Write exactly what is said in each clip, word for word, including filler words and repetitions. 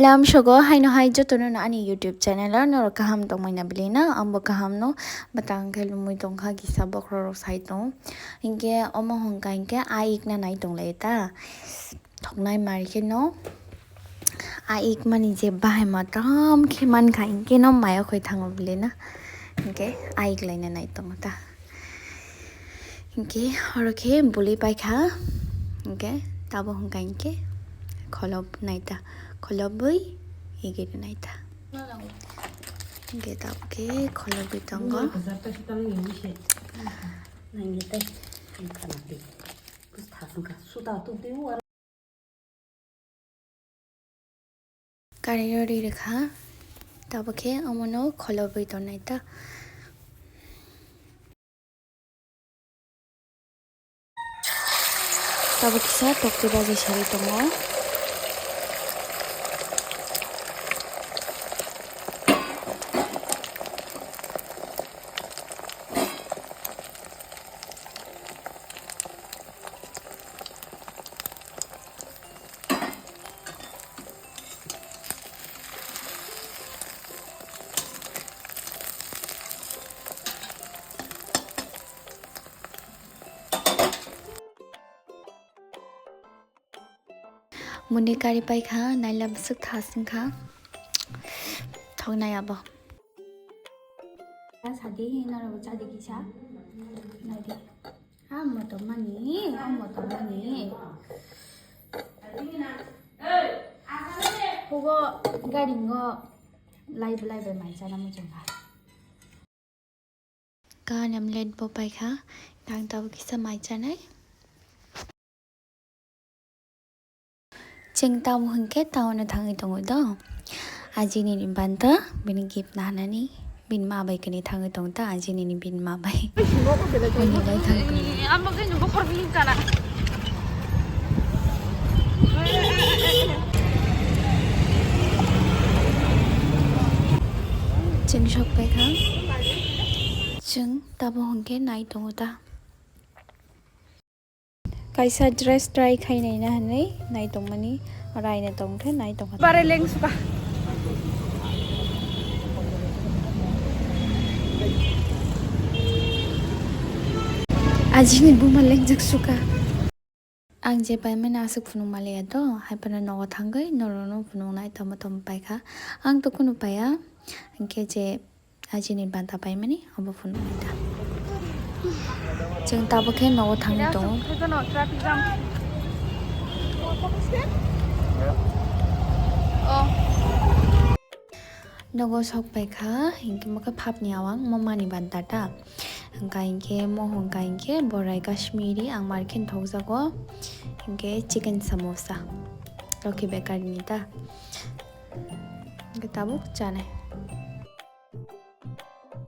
Lam sogo haino hai jotono no ani YouTube channel o norok kaham tongmani bwlwi no, ang bo kaham no, bwtang khe lumui tongkha, kisa bokhorok rok sai tongo. Hinkhe omo hwnkha hinkhe a ikna nai tonglai ta. Thoknai mari khe no a ikmani je bahai ma tam khe mankha, hinkhe no maya khoi thango bwlwi na, hinkhe a iklaina nai tongo ta. Hinkhe oro khe bwlwi paikha, hinkhe tabo hwnkha hinkhe kholob naita, kholobwi igiri naita. Hinkhe tabo khe kholobwi tongo. Kari rw ri rwkha, tabo khe omono kholobwi tongnai ta. Tabo kisa tokti bajai sari tongo. Muni kari paikha, naila bwswk thas wngkha, thoknai abo. Sadi, norok chadi kisa, naidi. Ah, motom mani, ah, motom mani. Hugo garingo live live mai chana muchungkha. Kaha nem let bo paikha, tang tabo kisa mai chanai. Chwng tamo hwnkhe town o thangwi tongo do. Ajini ni banta bini gift nahanani bini ma bai kani thangwi tongo ta, ajini ni bini ma bai. Bini bai thang tongo. Amo khe nubo khoroknwi kana. Chwng sok paikha. Chwng tamo hwnkhe nai tongo ta. Kaisa dress try khai naina hinwi nai tongmani, oro aina tongkhe nai tongkha. Bare leng suka. Ajini buma lengjak suka. Ang je paimani aswk phunuk maliya to, hai phano nogo thangwi norokno phunuknai tamo tamo paikha. Ang to kunu paiya, hinkhe je ajini banta paimani abo phunuknai ta. Chwng tabuk khe nogo thangwi tongo. Nogo sok paikha, hinkhe mo khe phapni awang, mo mani banta ta. Hwnkha hinkhe, mo hwnkha hinkhe, borai Kashmiri, ang mar khe thokjago. Hinkhe chicken samosa, Lokhi Bakery ni ta. Hinkhe tabuk chanai.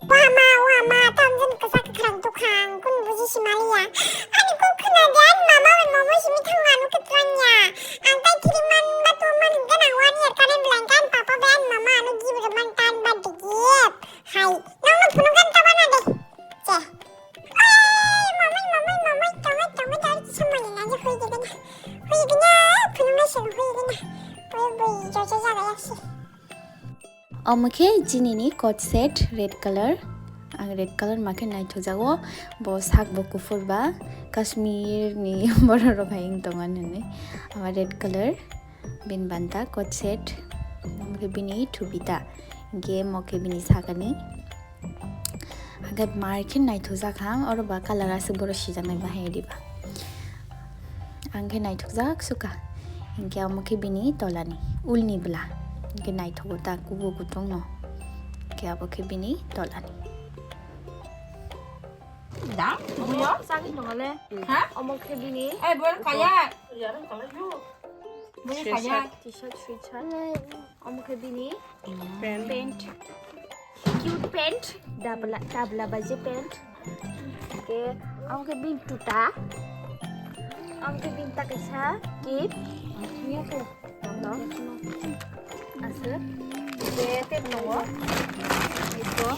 Wama, wama, tamjani kwchak kwkhrang tukhang, kunu buji simaliya. Ani kok khna de, ani mama bai momo simi thangma ano kwtwrangya. Ang tai thiri man ba to man gana wani ya kare blanket papa bai ani mama ano gift man tan ba de gift. Hai, nang no phunuk gan taba na de. Che. Oi, mamai, mamai, mamai, tongoi, tongoi, dari kisa mali na je hui de gana. Hui gana, phunuk na se hui gana. Oi, bui, jo, jo, jaga yaksi. Omo khe jinini coat set red color. Ang red color ma khe naithokjago. Bo sak bo kuphur ba Kashmir ni borok rok hai wng tongo hinwi. Ama red color bini banta coat set. Omo khe bini thubita. Hinkhe omo khe bini sakani. Hwnkhe mar khe naithokjak ha, oro ba colour aswk borok sijaknai bahai riba. Ang khe naithokjak sukha. Hinkhe omo khe bini tolani, ulni bwla. Hinkhe naithogo ta, kubu kutung no. Hinkhe abo khe bini tolani. Da, buyo, sagin dongale. Ha? Omo khe bini. Eh, bol kaya. Buyo kaya. T-shirt, sweatshirt. Omo khe bini. Pant. Pant. Cute pant. Dabla, dabla baje pant. Oke, omo khe bini tuta. Omo khe bini ta kaisa kip. Aswk. Oke, tei tongo. Ito.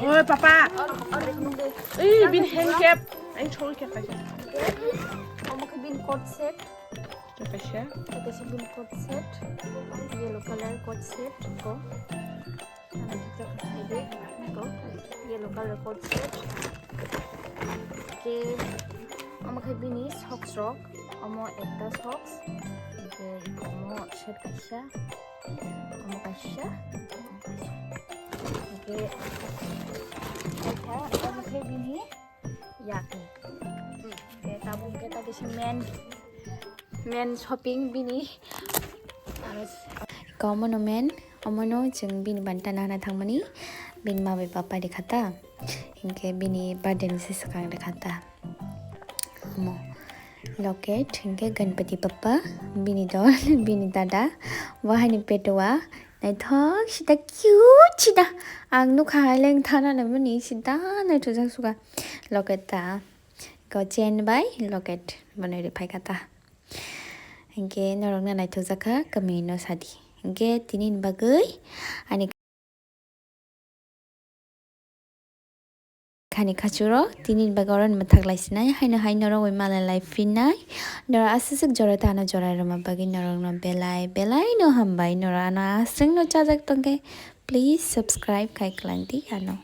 Oi, papa. Oi, bini hand cap. Ang chol khe kaisa. Omo khe bini coat set. Kaisa. Kaisa bini coat set, yellow color coat set ko. Ano jikjak hai de ko, yellow color coat set. Ke omo khe bini socks rok, omo ekta socks, ke omo set kaisa, omo kaisa. Ke kaisa, omo khe bini yakni. Ke tabuk ke ta kisa men, men shopping bini. Aro omono men, omono chwng bini banta nana thangmani, bini ma bai papa rikha ta. Hinkhe bini birthday ni se swkang rikha ta. Omo locket, hinkhe Ganpati papa, bini dol, bini dada, bo haini petua, naithok sida cute sida. Ang nukha hai leng thana naimani sida naithokjak suka. Locket ta, ko chain bai locket banai riphaikha ta. Hinkhe norokno naithokjak kha, kwmwi no sadi. Hinkhe tini ni bagwi ani khani khachuro tini ni bagwi oro ni mwthak lai sinai, haino hai norok bai malai lai phinai. Norok aswk aswk jora tano jora rwma bagwi norokno belai belai no hambai. Norok ano aswk no chajak tongkhe, please subscribe khai kwlangdi ano.